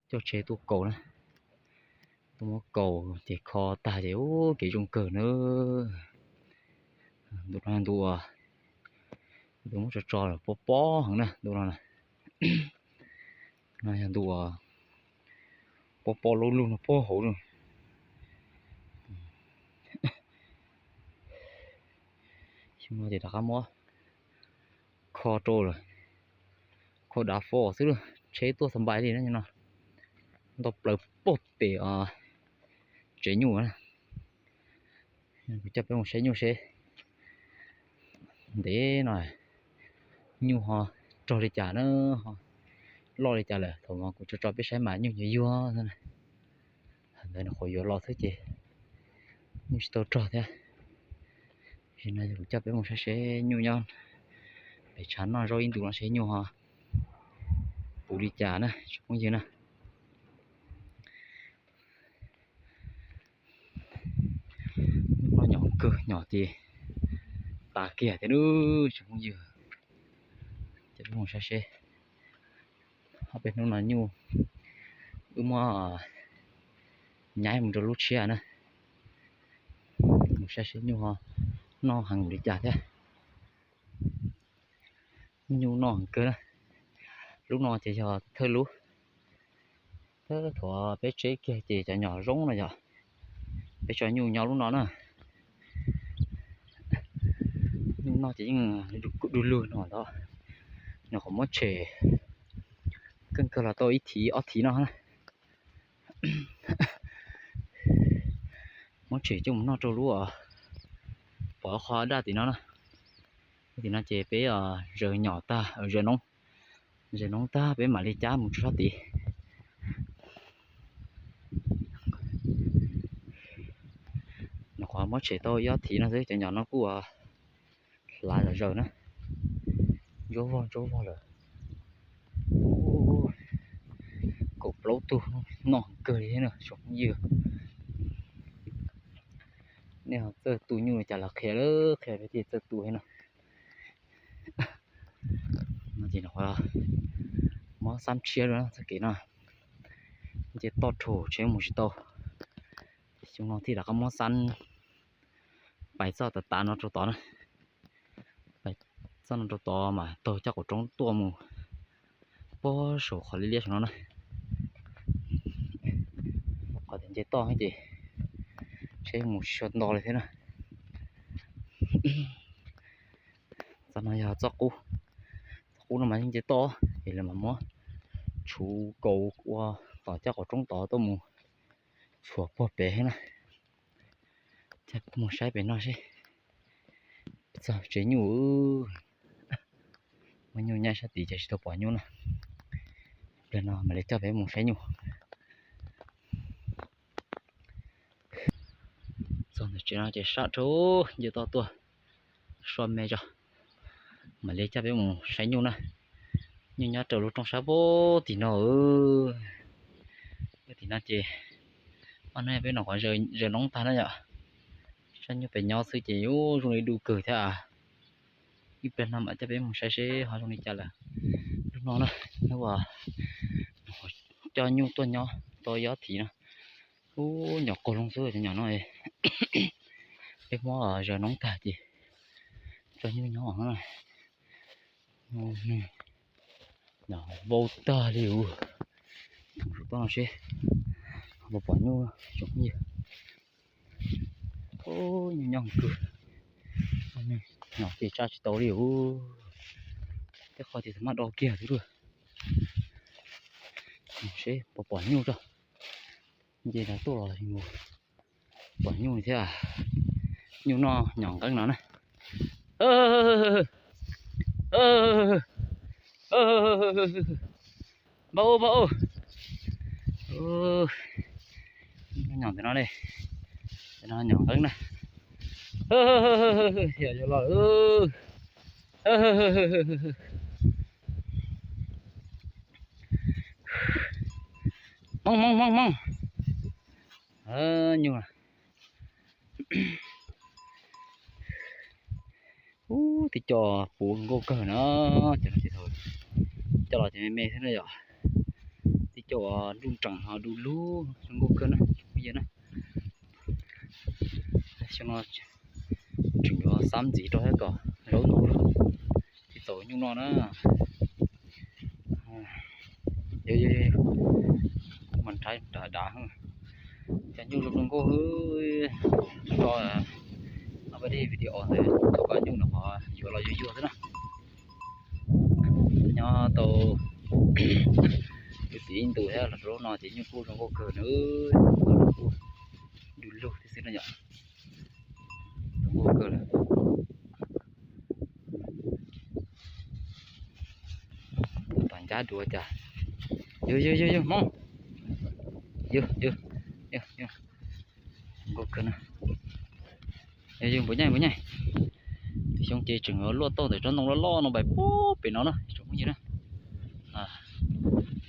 Coj tsheb tuaj kaus na, tuaj muab kaus ces kho tag ces ub kev zoo kawg na. Ntu no ntu uas tus muab tso tso lawm pob pob heev na ntu no na. No yog ntu uas pob pob lub lug no pob hauv no. Xyoo no ces rov qab muab kho rau lawm, kho dav fo xwb, tsheb tuaj xa npai li no, nto plaws pog pem tsev nyuj na. Kuv coj peb mus saib nyuj seb ntev no nyuj ho rog li cas na, loj li cas lawm. Thaum no kuv tso tso peb saib mas nyuj yuag yuag ntawd, nws qhuav yuav los xwb ces nyuj tsis tau rog thiab. Tam sim no kuv coj peb mus saib seb nyuj nyob pem tshav noj zaub ib ntus no seb nyuj ho puv li cas na tsoom phooj ywg na. Nyuj no nyom kawg, nyom ces tas kiag thiab tsoom phooj ywg. Coj peb mus saib seb, ob peb hnub no nyuj wb muab nyaib mus rau lub tshiab na. Mus saib seb nyuj ho noj heev li cas thiab. Nyuj noj heev kawg na. Lub no ces yog thawj lub. Thawj thaum peb tseb kiag ces cov nyom zoo no yog peb tso nyuj nyob lub no na. Nyuj noj ces yeej du lug no ntag. Nyuam qhuav muab tshem keej kawg los tau ib thiv ob thiv no na. Muab tshem coj mus noj rau lub pov qho daj tim no na. Tim no ces peb zaws nyom tag, zaws noob, zaws noob tag peb mam li cab mus rau sab tid. Nyuam qhuav muab tshem tau ib ob thiv no xwb cov nyom no kuj hlav zom zaws na. Ntsuab vog ntsuab vog lawm. Kaum plaub tug, noj kawg li thiab na tsoom phooj ywg. Nej ho txawj tu nyuj li cas los qhia, qhia peb thiaj txawj tu thiab no. No ces nyuam qhuav muab xab tshiab rau txoj kev no, nce toj rhaum tsheb mus tsis tau. Xyoo no thiaj rov qab muab xab pais txoj tav tav no rau tod na. Pais txoj no rau tod mas taug caj qaum roob tuaj mus puag saum qhov liab liab saum no na. Qhov tias nce toj ces tsheb mus tsis tshua nto li thiab na. Txoj no yog txoj qub, txoj qub no mas yeej nce toj es lawv mas muab tshuv kaus ua tom caj qaum roob tod tuaj mus tshuam puag pem thiab na. Mus saib pem no seb txog tsev nyuj. Muaj nyuj nyob sab tid ces tsis tau pom nyuj na. Pliag no mam li coj peb mus saib nyuj. Txog ntawm tsev no ces sab dhau, nce toj tuaj so me tso, mam li coj peb mus saib nyuj na. Nyuj nyob rau lub rooj sab pem tim no. Tim no ces ob hnub peb nyuam qhuav zaws noob tag na yom, saib nyuj pem nyob xwb ces yuav zoo li du kawg thiab. Ib pliag no mam coj peb mus saib seb ho zoo li cas lawm. Lub no na, lub uas coj nyuj tuaj nyob tau ib ob thiv no. Ub, nyom qaug loo xwb cov nyom no. Peb muab zaws noob tag ces tso nyuj nyob. Nyom vau tag li ub. Saum toj no seb puas pom nyuj tsoom phooj ywg. Nyuj nyob kawg, nyom ces tsa tsis tau li ub. Tej qho ces maj do kiag xwb lauj. Seb puas pom nyuj tso. Nce rau tuaj los pom nyuj thiab. Nyuj noj nyom nqeeb no na. Npau npau, nyom ntawm no li, ntawm no nyom nqeeb na. Yog yuav los. Hmoob hmoob hmoob hmoob. Nyuj. Ub, tib co puv nkauj kawg na. Cov no ces thaum coj los ces me me xwb na yom. Tib coj nruj nreem ho du lug zoo nkauj kawg na tsoom phooj ywg na. Xyoo no tseem yuav xab ntxiv rau thiab kom zaub ntau thiaj txaus nyuj noj na. Mas nrhav dav dav, cov nyuj zoo nkauj, tso, no peb video ntawd thaum koj nyuj no qhov yuav los yuav yuag xwb na. Nyob tau ib txwm ib ntus thiab los rau lub no ces nyuj kuj zoo nkauj kawg na, kuj du lug thiab xwb no yom. Zoo nkauj kawg lawm. Tom ncab dua cas, yug yug yug yug Hmoob, yug yug yug, zoo nkauj kawg na. Yug yug npus nyaij npus nyaij. Xyoo ces tseem luaj tauj ntawm tsob ntoo loj loj no npaim pub pem no na tsoom phooj ywg na.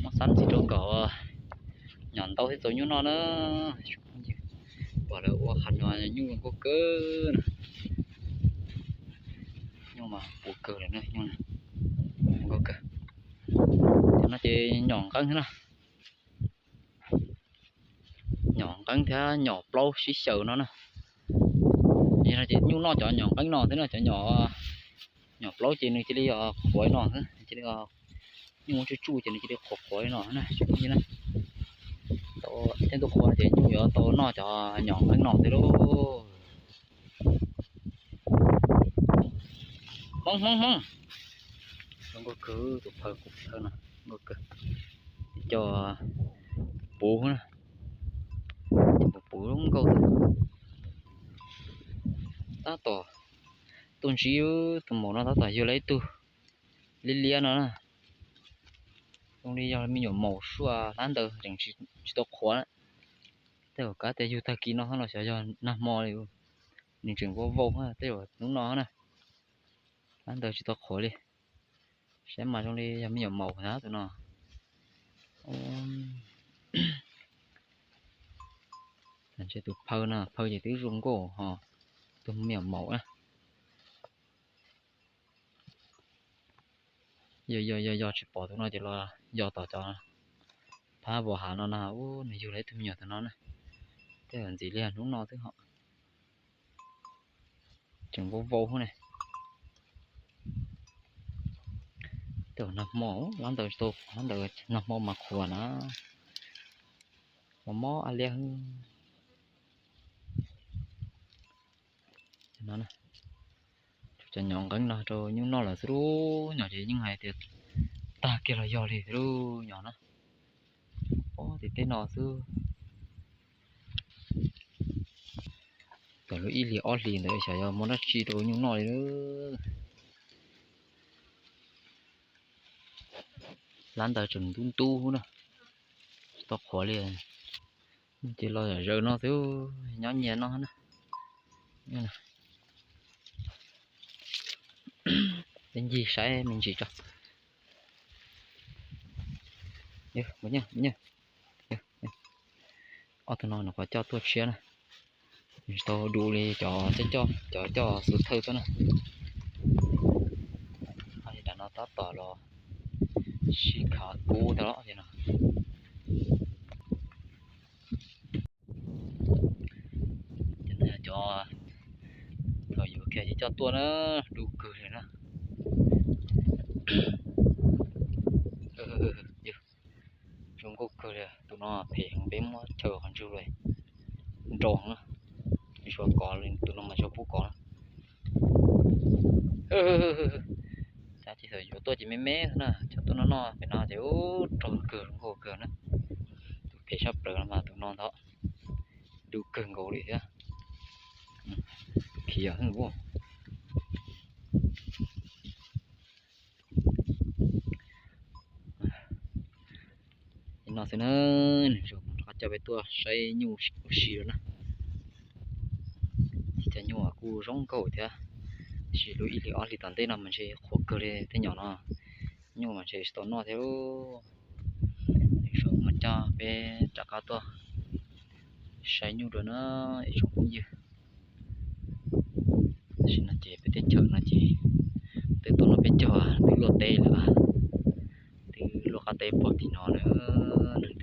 Muab xab ntxiv rau kom nyom ntau thiaj txaus nyuj noj na tsoom phooj ywg. Pom lawv ua qhov no nyuj zoo nkauj kawg na. Nyuj mas puv kawg lawm na, nyuj zoo nkauj kawg. Cov no ces nyom nqeeb thiab na. Nyom nqeeb thiab nyom plaub sib xyaw no na. Yog no ces nyuj noj cov nyom nqeeb no xwb na, cov nyom plaub ces nws cia li qhuav li no xwb, cia li nyuj muab tsuj tsuj ces nws cia li qhuav qhuav li no na tsoom phooj ywg na. Tau tej ntuj qhua ces nyuj yuav tau noj cov nyom nqeeb no xwb lauj. Hmoob Hmoob Hmoob, zoo nkauj kawg tus phaw kuv phaw no, nkauj kawg. Cov puv na, puv puv zoo nkauj. Tab tom tuaj ntsib tus maum no tab tom yug lawm ib tug liab liab no na. Zoo li yog me nyuam maum suaj hlab ntaws tseem tsis tau qhuav. Tej zaum kav tias yug tag kis no los xyov yog nag hmo li, nws tseem vau vau tej zaum hnub no na. Hlab ntaws tsis tau qhuav li. Saib mas zoo li yog me nyuam maum ntag tus no. Ntshe tus phaw no, phaw ces twb zoo nkauj ho, tus me nyuam maum na. Yog yog yog yog tsis pom tus no ces los yog tom cov phab vos hav no na, ub nws yug lawm ib tug me nyuam tus no na. Tej zaum ntxiv li hnub no xwb ho. Tseem vau vau ne. Tej zaum nag hmo, hlab ntaws tsis tau, hlab ntaws nag hmo mas qhuav na. Los mob a liab. Cov nyom nqeeb no rau nyuj noj lawm xwb lub nyom ces yeej hais tias tag kiag los yog li xwb lub nyom na. Ob tim tej no xwb. Thaum lub ib hlis ob hlis ntawd xyov yog muaj dab tsi rau nyuj noj li. Hlab ntaws tseem ntub ntub na, tsis tau qhuav li. Ces los zom zaws no xwb, nyob nyias no na. Peb ncig saib me ntsis tso. Ob tug no nws qhuav coj tuaj tshiab na, tsis tau du li cov coj, cov coj xu thawj tuaj na. Li nram no tab tom los sib khav kub tau los no. Cov thaum yuav kiag ces coj tuaj na, du kawg li na. Zoo nkauj kawg li, tus no phem heev peb muab chaw qhov ntswg lawm, nrau heev na. Tsis tshua kov li, tus no mas tsis tshua pub kov na. Cov tsis txawm yuav tuaj ces me me xwb na, cov tuaj noj noj pem no ces ub raug kawg zoo nkauj kawg na. Tus phem sab plaws no mas tus no ntag, du kawg nkaus li thiab. Khiav heev ua. Li no xwb na, nws zoo rov qab coj peb tuaj saib nyuj ua si lawm na. Cov nyuj kuj zoo nkauj thiab, tab sis lub ib hlis ob hlis tom ntej no mas ntshe qhuav kawg li tej nyom no, nyuj mas ntshe tsis tau noj thiab. Nws zoo mas coj peb rov qab tuaj saib nyuj dua na, ib tsoom phooj ywg. Tam sim no ces peb teb chaws no ces twb tau noj peb caug, twb luaj teb lawm, twb luaj qab teb pog tim no lawm.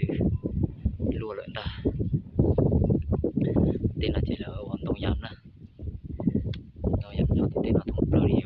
Tej no ces lawv ua ntoo yam na, ntoo yam nyob tim tej no thoob plaws li.